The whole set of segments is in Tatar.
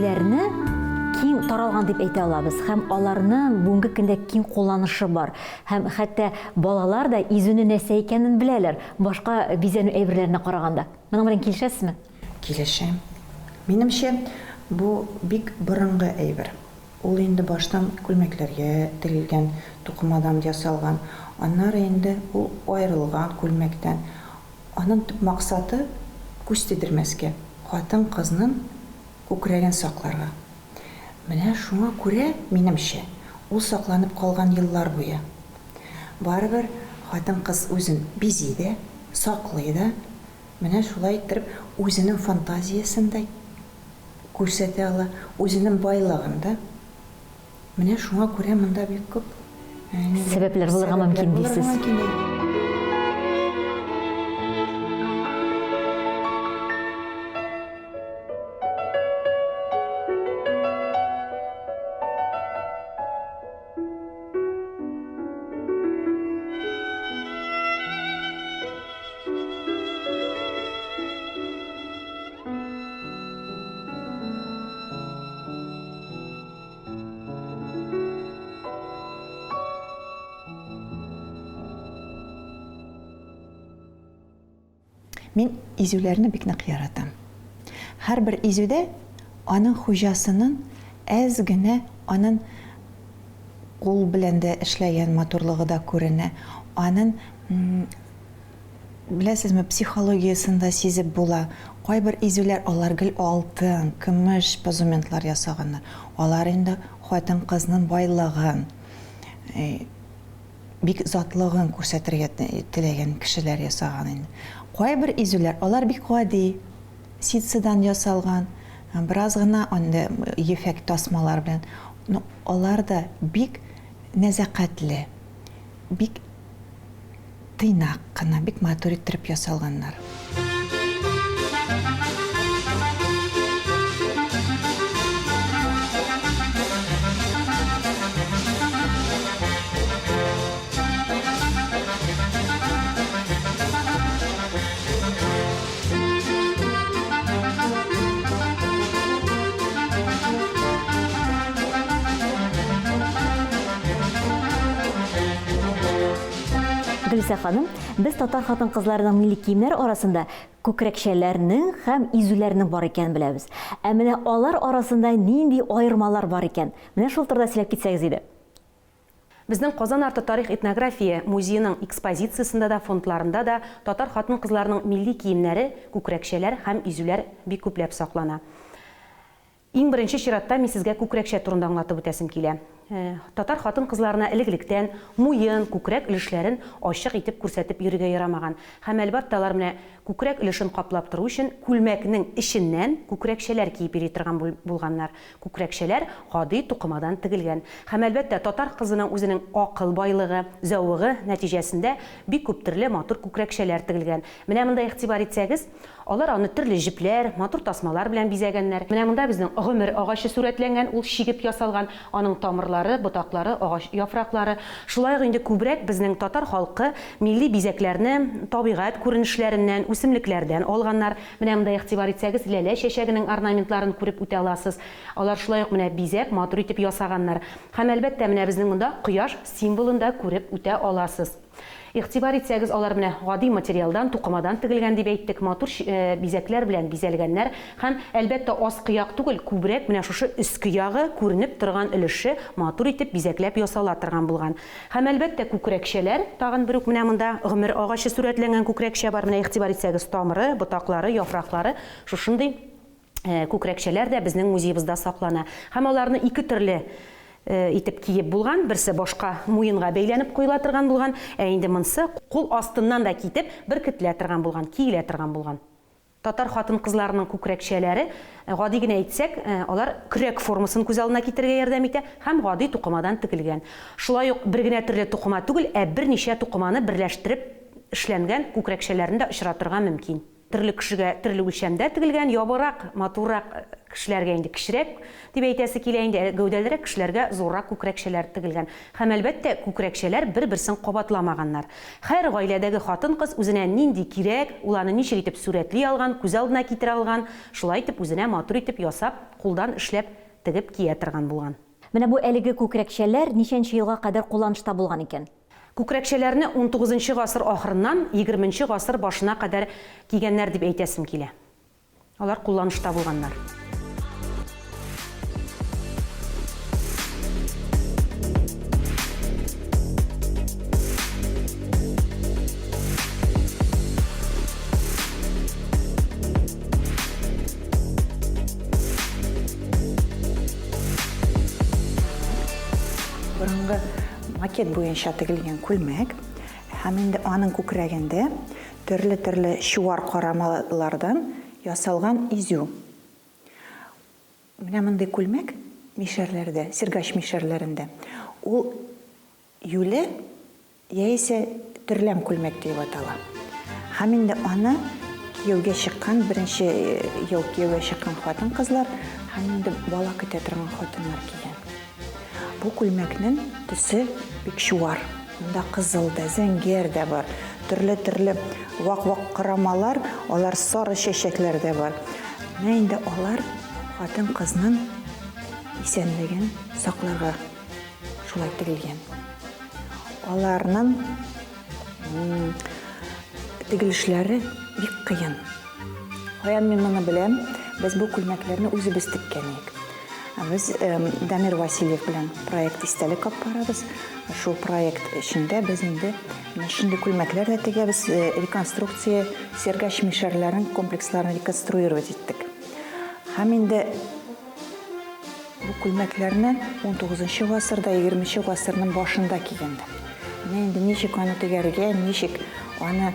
изүләрне киң таралган дип әйтә алабыз һәм аларның бүгенге көндә киң кулланышы бар. Һәм хәтта балалар да изүне нәрсә икәнен беләләр, башка бизәнү әйберләренә караганда. Моның белән килешәсезме? Килешәм. Минемчә, бу бик борынгы әйбер. Ул инде баштан күлмәкләргә тегелгән, тукымадан ясалган. Аннары инде ул аерылган күлмәктән. Анын төп максаты, күз тидермәскә, хатын-кызнын күкрәген сакларга. Менә шуңа күрә, минемчә, ул сакланып калган еллар буе. Барыбер хатын-кыз үзен бизи дә, саклый да. Менә шулай иттереп, үзенең фантазиясен дә күрсәтә ала, үзенең байлыгын да. Менә шуңа күрә монда бик күп сәбәпләр булырга мөмкин дисез. Мин изүләрне бик нык яратам. Һәрбер изүдә аның хуҗасының әз генә анын кул белән дә эшләгән матурлыгы да күренә, анын Беләсезме, психологиясен дә сизеп була. Кайбер изүләр, алар гел алтын, көмеш позументлар ясаганнар. Алар инде хатын-кызның байлыгын, бик затлыгын күрсәтергә теләгән кешеләр ясаган инде. Кайбер изүләр, алар бик гади, ситсыдан ясалган, бераз гына анда ефәк тасмалар белән. Но алар да бик нәзакәтле, бик Тыйнак кына, бик матур иттереп ясалганнар. Гөлүсә ханым, без татар хатын-кызларының милли киемнәре арасында күкрәкчәләрнең һәм изүләрнең бар икәнен беләбез. Ә менә алар арасында нинди аермалар бар икән? Менә шул турыда сөйләп китсәгез иде. Безнең Казан арты тарих-этнография музееның экспозициясендә дә, фондларында да татар хатын-кызларының милли киемнәре, күкрәкчәләр һәм изүләр бик күпләп саклана. Иң беренче чиратта мин сезгә күкрәкчә турында аңлатып үтәсем килә. Татар хатын-кызларына элек-электән муен, күкрәк өлешләрен ачык итеп күрсәтеп йөрергә ярамаган. Һәм, әлбәттә, алар менә күкрәк өлешен каплап тору өчен күлмәкнең эченнән күкрәкчәләр киеп йөри торган булганнар. Күкрәкчәләр гади тукымадан тегелгән. Һәм, әлбәттә, татар кызының үзенең акыл байлыгы, зәвыгы нәтиҗәсендә бик күп төрле матур күкрәкчәләр тегелгән. Менә монда игътибар итсәгез, Алар аны төрле җепләр, матур тасмалар белән бизәгәннәр. Менә монда безнең гомер агачы сурәтләнгән, ул чигеп ясалган, аның тамырлары, ботаклары, агач яфраклары. Шулай ук инде күбрәк безнең татар халкы милли бизәкләрне табигать күренешләреннән, үсемлекләрдән алганнар. Менә монда игътибар итсәгез, ләлә чәчәгенең орнаментларын күреп үтә аласыз. Алар шулай ук менә бизәк, матур итеп ясаганнар. Һәм, әлбәттә, менә безнең монда кояш символын да күреп үтә аласыз. Игътибар итсәгез, алар менә гади материалдан, тукымадан тегелгән дип әйттек, матур бизәкләр белән бизәлгәннәр һәм, әлбәттә, аскы як түгел, күбрәк менә шушы өске ягы, күренеп торган өлеше матур итеп бизәкләп ясала торган булган. Һәм, әлбәттә, күкрәкчәләр, тагын бер үк менә монда гомер агачы сурәтләнгән күкрәкчә бар, менә игътибар итсәгез, тамыры, ботаклары, яфраклары шушындый Күкрәкчәләр дә безнең музеебызда саклана. Һәм аларны ике төрле итеп киеп булган, берсе башка муенга бәйләнеп куела торган булган, ә инде монсы кул астыннан да китеп беркетелә торган булган, киелә торган булган. Татар хатын-кызларының күкрәкчәләре, гади генә әйтсәк, алар көрәк формасын күз алдына китерергә ярдәм итә һәм гади тукымадан тегелгән. Шулай ук бер генә төрле тукыма түгел, ә берничә тукыманы берләштереп эшләнгән күкрәкчәләрне дә очратырга мөмкин. Төрле кешегә төрле үлчәмдә тегелгән, ябыграк, матуррак кешеләргә инде кечерәк дип әйтәсе килә инде, ә гәүдәлерәк кешеләргә зуррак күкрәкчәләр тегелгән. Һәм, әлбәттә, күкрәкчәләр бер-берсен кабатламаганнар. Һәр гаиләдәге хатын-кыз үзенә нинди кирәк, ул аны ничек итеп сурәтли алган, күз алдына китерә алган, шулай итеп үзенә матур итеп ясап, кулдан эшләп, тегеп кия торган булган. Менә бу әлеге күкрәкчәләр ничәнче елга кадәр кулланышта булган икән? Күкрәкчәләрне унтугызынчы гасыр ахырыннан егерменче гасыр башына кадәр кигәннәр дип әйтәсем килә. Алар кулланышта булганнар. Борынгы Макет буенча тегелгән күлмәк һәм инде аның күкрәгендә төрле-төрле чуар карамалардан ясалган изү. Менә мондый күлмәк мишәрләрдә, Сергач мишәрләрендә, ул юле яисә төрләм күлмәк диеп атала. Һәм инде аны кияүгә чыккан, беренче ел кияүгә чыккан хатын-кызлар һәм инде бала көтә торган хатыннар кигән. Бу күлмәкнең төсе бик чуар. Монда кызыл да, зәңгәр дә бар. Төрле-төрле вак-вак корамалар, алар сары чәчәкләр дә бар. Менә инде алар хатын-кызның исәнлеген сакларга шулай тегелгән. Аларның тегелешләре бик кыен. Каян мин моны беләм? Без бу күлмәкләрне үзебез теккән идек. Без Дамир Васильев белән проект истәлек алып барабыз. Шул проект эчендә без инде менә шундый күлмәкләр дә тегәбез. Реконструкция Сергач мишәрләрен комплексларын реконструировать иттек. Һәм инде бу күлмәкләрне унтугызынчы гасырда, егерменче гасырның башында кигәннәр. Менә инде ничек аны тегәргә, ничек аны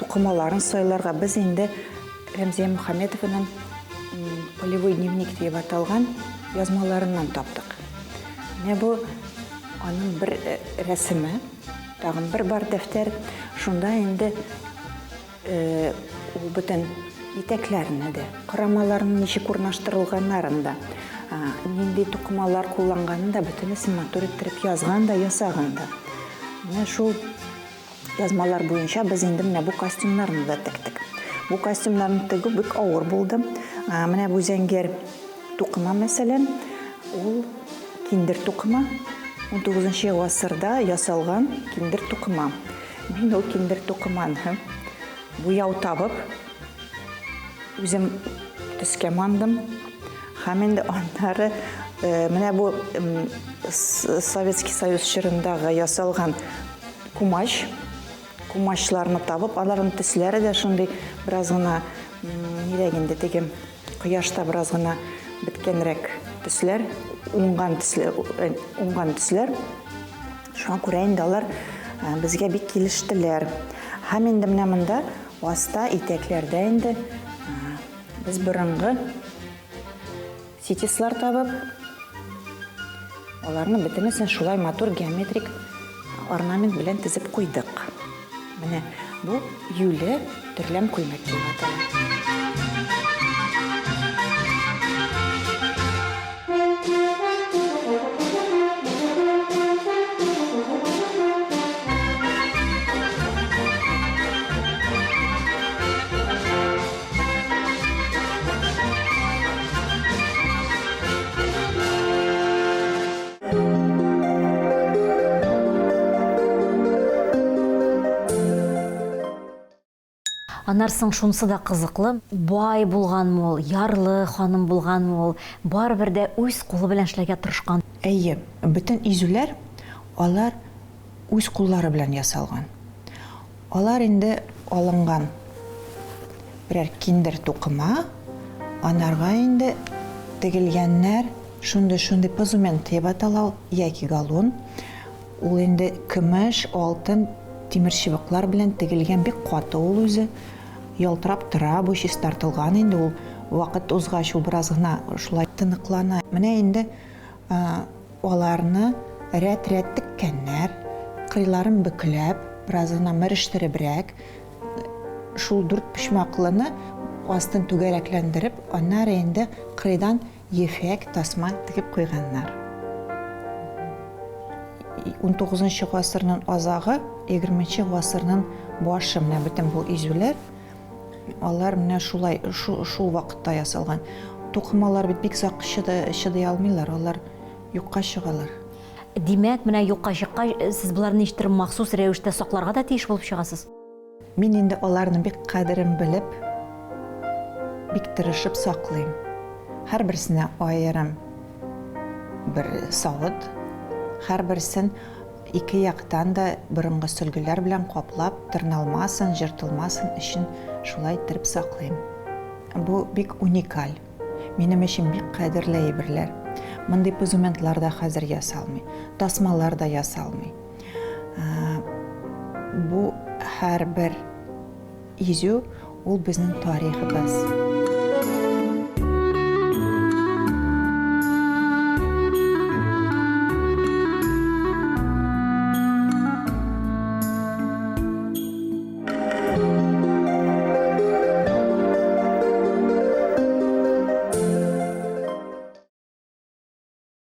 тукымаларын сайларга без инде Рәмзия Мөхәммәтованың Полевой дневник диеп аталган язмаларыннан таптык. Менә бу аның бер рәсеме, тагын бер бар дәфтәр. Шунда инде ул бөтен итәкләрне дә, корамаларның ничек урнаштырылганнарын да, нинди тукымалар кулланганын да бөтенесен матур иттереп язган да, ясаган да. Менә шул Язмалар буенча без инде менә бу костюмнарны да тектек. Бу костюмнарны тегү бик авыр булды. Менә бу зәңгәр тукыма, мәсәлән, ул киндер тукыма. 19 гасырда ясалган киндер тукыма. Мин ул киндер тукыманы буяу табып, үзем төскә мандым. Һәм инде аннары менә бу Советский Союз чорындагы ясалган Кумач, кумачларны табып, аларның төсләре дә шундый бераз гына нирәк инде теге кояшта бераз гына беткәнрәк төсләр, уңган төсләр, уңган төсләр. Шуңа күрә инде алар безгә бик килештеләр. Һәм инде менә монда аста итәкләрдә инде без борынгы Ситислар табып, аларны бөтенесен шулай матур геометрик орнамент белән тезеп куйдык. Менә бу юле төрләм күлмәк дип атала. Аннан соң шунысы да кызыклы, бай булганмы ул, ярлы ханым булганмы ул, барыбер дә үз кулы белән эшләргә тырышкан. Әйе, бөтен изүләр алар үз куллары белән ясалган. Алар инде алынган берәр киндер тукыма, анарга инде тегелгәннәр шундый-шундый позумент дип атала ул, яки галун. Ул инде көмеш, алтын, тимер чыбыклар белән тегелгән, бик каты ул үзе. Ялтырап тора, бу чистартылган инде ул. Вакыт узгач ул бераз гына шулай тыныклана. Менә инде Аларны рәт-рәт теккәннәр, кырыйларын бөкләп, бераз гына мерештеребрәк. Шул дүртпочмаклыны астын түгәрәкләндереп, аннары инде кырыйдан ефәк тасма тегеп куйганнар. Унтугызынчы гасырның азагы, егерменче гасырның башы менә бөтен бу изүләр, алар менә шулай, шул вакытта ясалган. Тукымалар бит бик озак чыдый алмыйлар, алар юкка чыгалар. Димәк, менә юкка чыккач, сез боларны ничектер махсус рәвештә сакларга да тиеш булып чыгасыз? Мин инде аларны бик кадерен белеп, бик тырышып саклыйм. Һәрберсенә аерым бер савыт, һәрберсен ике яктан да борынгы сөлгеләр белән каплап, тырналмасын, җыртылмасын өчен шулай иттереп саклыйм. Бу бик уникаль. Минем өчен бик кадерле әйберләр. Мондый позументлар да хәзер ясалмый, тасмалар да ясалмый. Бу һәрбер изү ул безнең тарихыбыз.